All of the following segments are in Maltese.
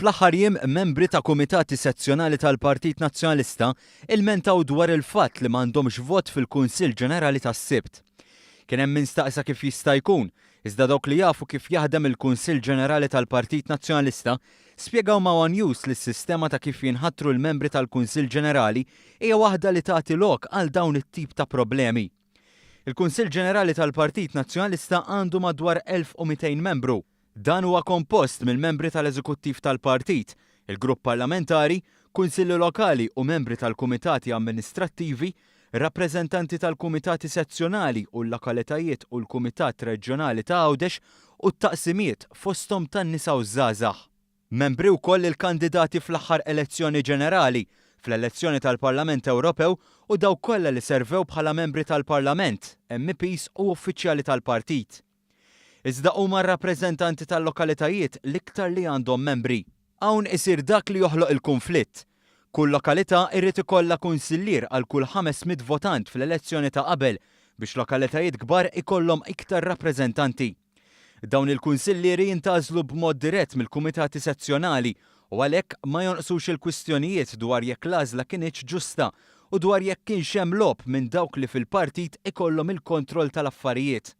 Fl-aħħar jiem membri ta' kumitati sezzjonali tal-Partit Nazzjonalista ilmentaw dwar il-fatt li m'għandhomx vot fil-Kunsill Ġenerali tas-Sibt. Kien hemm min staqsa kif jista' jkun, iżda dawk li jafu kif jaħdem il-Kunsill Ġenerali tal-Partit Nazzjonalista spjegaw ma' one News li s-sistema ta' kif jinħatru l-membri tal-Kunsill Ġenerali hija waħda li tagħti lok għal dawn it-tip ta' problemi. Il-Kunsill Ġenerali tal-Partit Nazzjonalista għandu madwar 1,200 membru. Dan huwa kompost mill-membri tal-Eżekuttiv tal-Partit, il-Grupp Parlamentari, Kunsilli Lokali u membri tal-Kumitati Amministrattivi, rappreżentanti tal-Kumitati Sezzjonali u l-Lokalitajiet u l-Kumitat Reġjonali ta' Għawdex u t-taqsimiet fosthom tan-nisa u ż-żgħażagħ. Membri wkoll il-kandidati fl-aħħar elezzjoni ġenerali, fl-elezzjoni tal-Parlament Ewropew u dawk kollha li servew bħala membri tal-Parlament, MEPs u uffiċjali tal-partit. Iżda huma r-rappreżentanti tal-lokalitajiet l-iktar li għandhom membri. Hawn isir dak li joħloq il-kunflitt. Kull lokalità irid ikollha kunsillier għal kull 500 votant fl-elezzjoni ta' qabel biex lokalitajiet kbar ikollhom iktar rappreżentanti. Dawn il-kunsillieri jintgħażlu b'mod dirett mill-kumitati sezzjonali u għalhekk ma jonqsux il-kwistjonijiet dwar jekk l-għażla kinitx ġusta u dwar jekk kienx hemm logħob minn dawk li fil-partit ikollhom il-kontroll tal-affarijiet.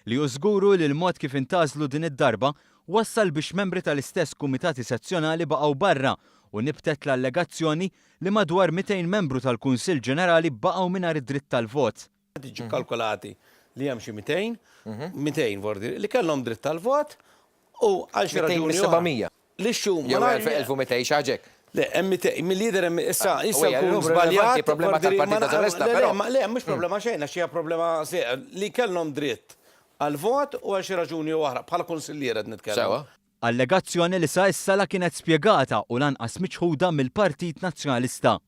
Li hu żgur hu li l-mod kif intgħażlu din id-darba wassal biex membri tal-istess kumitati sezzjonali baqgħu barra u nibtet l-allegazzjoni li madwar 200 membru tal-Kunsill Ġenerali baqgħu mingħajr id-dritt tal-vot. Tiġi kkalkulati li hemm xi 200, 200 vordi, li kellhom dritt tal-vot u għal xi raġuni. 200 mis-700. L-issue Jew 1200 xi ħaġa hekk. Le, hemm 200, milli jidher hemm issa issa nkun żbaljat. Problema tal-Partit Nazzjonalista, però. Le, mhux problema xejn għax hija problema li kellhom dritt għall-vot u għal xi raġuni jew oħra, bħala kunsillier qed nitkellem. Sewwa. Allegazzjoni li sa issa la kienet spjegata u lanqas miċħuda mill-Partit Nazzjonalista.